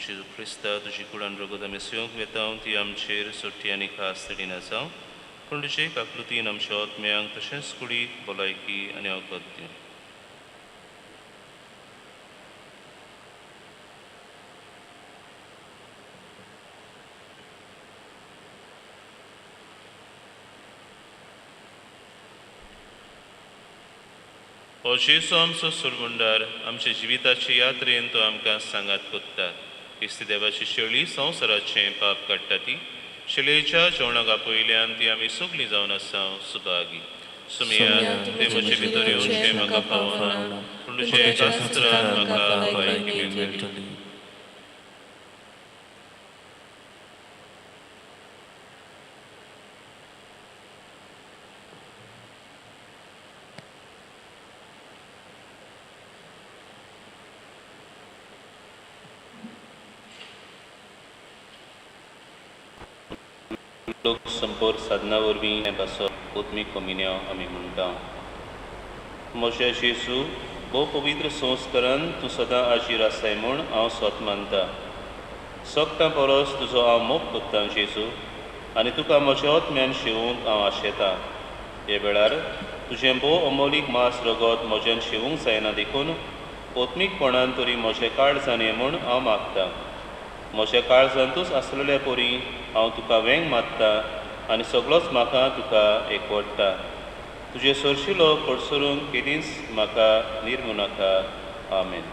जेजू क्रिस्ता तुजी कुडान रगत आमी सेवंक वेता ती आमचेर सोटी आनी खास तडीन आसा, पूण तुजे काकलुतीन आमच्या आत्म्यांक तशेंच कुडीक भलायकी आनी वखद दिवं. हो जेजू आमचो सुरगुंडार आमच्या जिविताचे यात्रेन तो आमकां सांगात कोत्ता. क्रिस्ती देवाची शेळी संवसाराचें पाप काडटा ती शेळयेच्या जेवणाक आपयल्यान ती आमी सगळीं जावन आसा सुभागी. सुमया ते म्हजे भितर येवचें म्हाका फावना, पूण तुज्या एका सुत्रान म्हाका भलायकी मेळटली. लोक संपर्क साधना वरवीं हें पासत आत्मीक कमिन्यांव आमी म्हणटा. म्हज्या जेजू, भोव पवित्र संस्कारान तूं सदां आजीर आसाय म्हूण हांव स्वत मानता. सगटां परस तुजो हांव मोग कोत्तां जेजू, आनी तुका म्हज्या आत्म्यान शेवूंक हांव आशेतां. हे वेळार तुजें भोव अमोलीक मांस रगत म्हज्यान शेवूंक जायना देखून आत्मीकपणान तरी म्हजें काळजान ये म्हूण हांव मागतां. म्हज्या काळजांतूच आसलेल्या परी हांव तुका वेंग मारता आनी सगळोच म्हाका तुका एकवटता. तुजे सरशिलो कडसरून केदींच म्हाका निर्मू नाका. आमेन.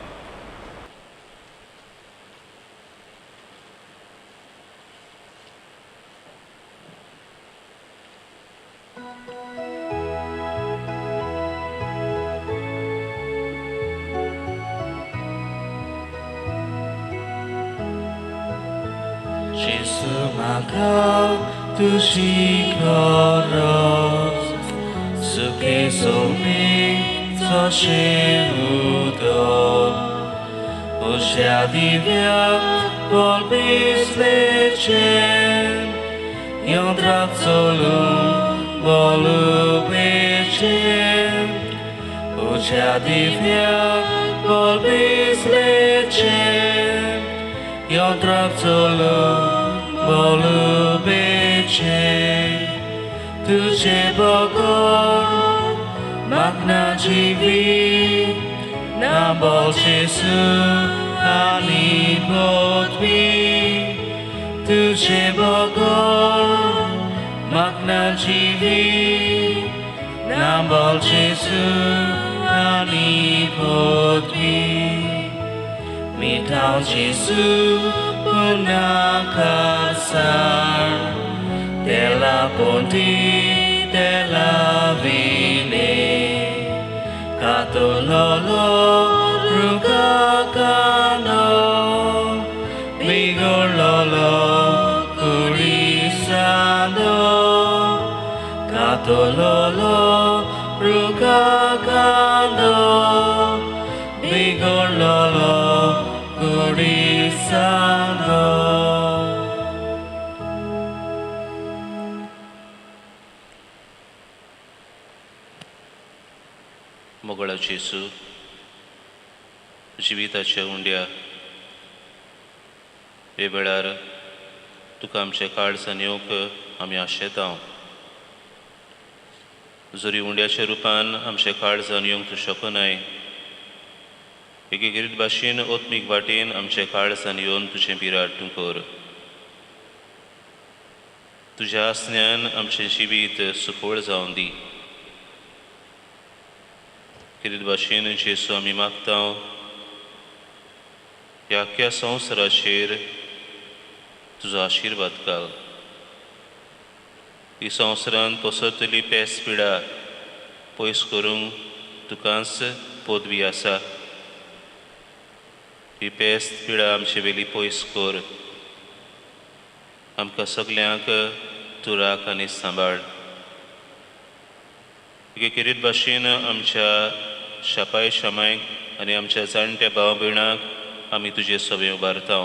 जेजू म्हाका तुजी गरज, सुखे सोमेचो उदक, उज्या दिव्या बोलबिसलेचें यंत्राक चलूंक बोलुबेचें, उज्या दिव्या बोलबिसलेचें यंत्राक चलूंक बोलुबेचें. तुजे बगर magna जिवीत नांबोल जेजू आनी पदवी तुझे बगर magna जिवीत नांबोल जेजू आनी पदवी मिठाव जेजू punakasar della ponti della vine katololo rukakano bigololo kurisano katololo rukakano bigololo kurisano. मोगळा जेजू जिविताच्या उंड्या हे वेळार तुका आमच्या काळजान येवंक आमी आशेता. जरी उंड्याच्या रुपान आमच्या काळजान येवंक तूं शकनाय, एकेकरीत भाशेन ओत्मीक वाटेन आमच्या काळजान येवन तुजें बिराड तूं कर. तुज्या आसण्यान आमचें जिवीत सुफळ जावन दी. किरीत भाशेन जेजू आमी मागता ह्या आख्ख्या संवसाराचेर तुजो आशिर्वाद घाल. ही संवसारांत पसरतली पेस पिडा पयस करूंक तुकाच पदवी आसा. ही पेस पिडा आमचे वेली पयस कर. आमकां सगल्यांक तूं राख आनी सांबाळ. एकेकरीत भाशेन आमच्या शापाय शामायक आनी आमच्या जाणट्या भाव भयणांक आमी तुजे सभे उबारता.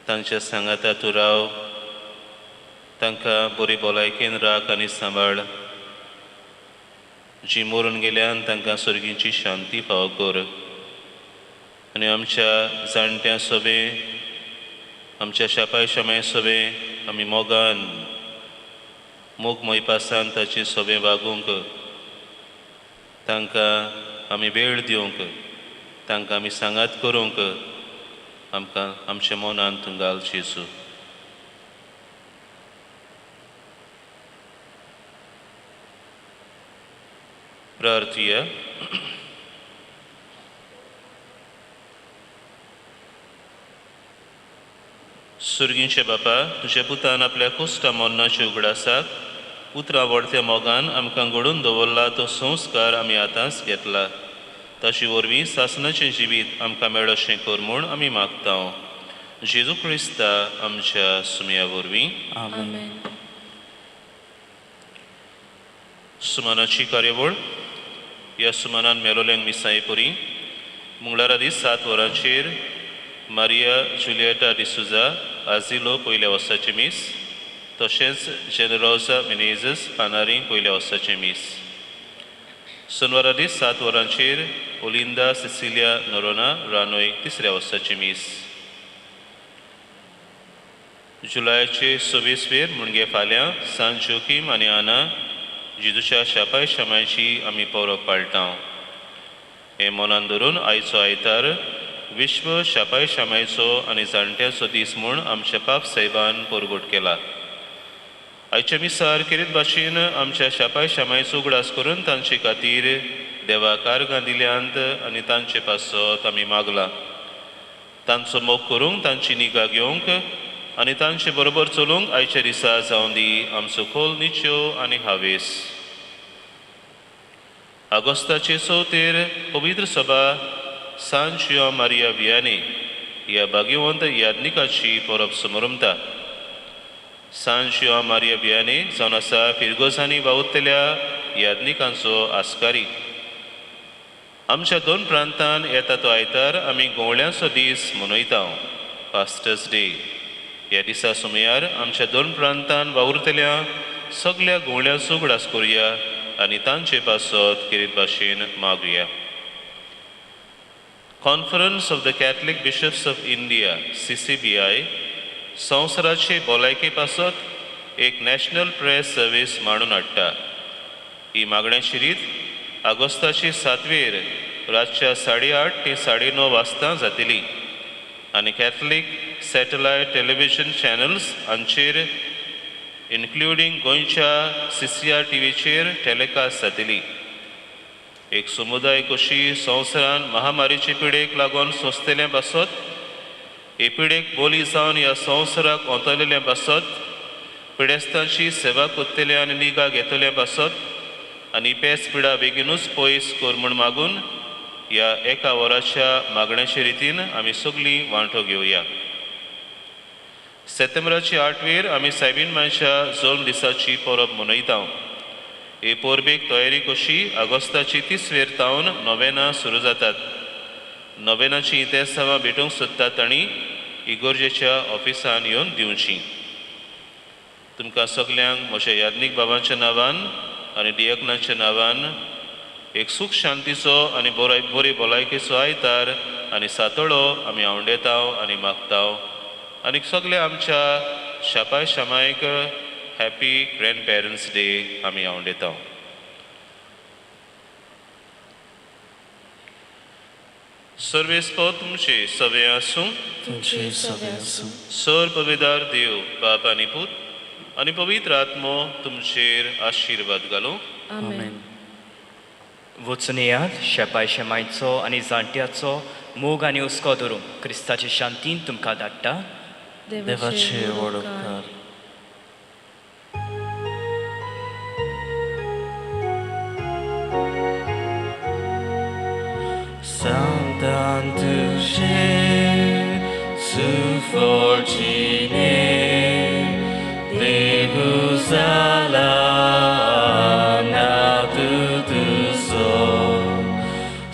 तांच्या सांगाता तूं राव, तांकां बरी भलायकेन राख आनी सांबाळ. जी मरून गेल्यान तांकां सर्गींची शांती फावो कर. आनी आमच्या जाणट्या सभे, आमच्या शापाय शामाय सभे आमी मोगान मोग मोयपासान ताचे सभे वागूंक, तांकां आमी वेळ दिवंक, तांकां आमी सांगात करूंक आमकां आमच्या मनान तूं घाल जेजू. प्रार्थुया. सुर्गींचे बापा, तुज्या पुतान आपल्या कोश्टा मरणाच्या उगडासाक उतरां व्हडत्या मोगान आमकां घडोवन दवरला तो संस्कार आमी आतांच घेतला. ताचे वरवीं सासणाचें जिवीत आमकां मेळोशें कर म्हूण आमी मागता. जेजू क्रिस्ता आमच्या सुमया वरवीं. आमेन. सुमनाची कार्यावळ. ह्या सुमनान मेलोल्यांक मिसाय पुरी मंगळारा दीस 7 वरांचेर मारिया जुलिएटा डिसुजा आझिलो पयल्या वर्साचें मीस, तशेंच जेनरोजा मिनेझस पानारी पयल्या वर्साचें मीस. सोनवारा दीस 7 वरांचेर ओलिंदा सिसिलिया नोरोना रानोय तिसऱ्या वर्साचें मीस. जुलयाचे 26 वेर म्हणजे फाल्यां सान जोकीम आनी आना जेजूच्या शापाय शामायची आमी परब पाळटा. हें मनान धरून आयचो आयतार विश्व शापाय शामायचो आनी जाणट्याचो दीस म्हूण आमच्या पाप साहेबान परगट केला. आयच्या मिसार केरीत भाशेन आमच्या शापाय शामायचो उगडास करून तांचे खातीर देवाक आर्गां दिल्यांत आनी तांचे पासत आमी मागला. तांचो मोग करूंक, तांची निगा घेवंक आनी तांचे बरोबर चलूंक आयच्या दिसा जावं दी आमचो खोल निच्यो आनी हावेस. आगोस्ताचे 4 पवित्र सभा सान जुआंव मारिया वियाने ह्या भाग्यवंत याज्ञिकाची परब समरमता. सान जुआंव मारिया वियाने जावन आसा फिरगोजांनी वावुरतल्या याज्ञिकांचो आस्कारी. आमच्या दोन प्रांतान येता तो आयतार आमी गोवळ्यांचो दीस मनयता, पास्टर्स डे. ह्या दिसा सुमयार आमच्या दोन प्रांतान वावुरतल्या सगल्या गोवळ्यांचो उगडास करुया आनी तांचे पासत केरीत भाशेन मागुया. Conference of the Catholic Bishops of India CCBI संवसाराचे भलायके पासत एक नॅशनल प्रेस सर्वीस मांडून हाडटा. ही मागण्याची रीत ऑगस्टाची 7वेर रातच्या 8:30 ते 9:30 वाजता जातली आनी कॅथलीक सॅटलायट टेलिव्हिजन चॅनल्स हांचेर इन्क्लुडींग गोंयच्या CCR टीव्हीचेर टेलिकास्ट जातली. एक समुदाय कशी संवसारान महामारीचे पिडेक लागून सोंसतले पासत, हे पिडेक बोली जावन ह्या संवसाराक ओंतलेले पासत, पिडेस्तांची सेवा करतले आनी निगा घेतले पासत आनी पेस पिडा बेगीनूच पयस कर म्हूण मागून ह्या एका वराच्या मागण्याचे रितीन आमी सगळीं वांटो घेवया. सप्टेंबराची 8वेर आमी सायबीन मायच्या जल्म दिसाची परब मनयता. हे परबेक तयारी कशी ऑगस्टाची 30वेर तावन नोवेनां सुरू जातात. नोवेनाची इतिहासां भेटूंक सोदतात तांणी इगोर्जेच्या ऑफिसान येवन दिवची. तुमकां सगल्यांक म्हज्या याज्ञीक बाबांच्या नांवान आनी डियकनाच्या नांवान एक सूख शांतीचो आनी बरी भलायकेचो आयतार आनी सातोळो आमी आवंडेताव आनी मागताव आनी सगल्या आमच्या शापाय शामायक हॅपी ग्रँड पेरंट्स डे आमी आवंडेताव. सर्वेस्पो तुमचे सवे आसूं. तुमचे सवे आसूं. सर पविदार देव बाप आनी पूत आनी पवित्र आत्मो तुमचेर आशिर्वाद घालूं. आमेन. वचून येयात शेपाय शेमायचो आनी जाणट्याचो मोग आनी हुस्को धरूं क्रिस्ताचे शांतीन तुमकां धाडटा. देवाचे व्हड उपकार. Santan तुझे सुफोर्चिने देवुजाला ना तुसो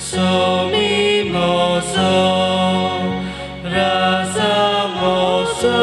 सोमिमोसो रासामोसो.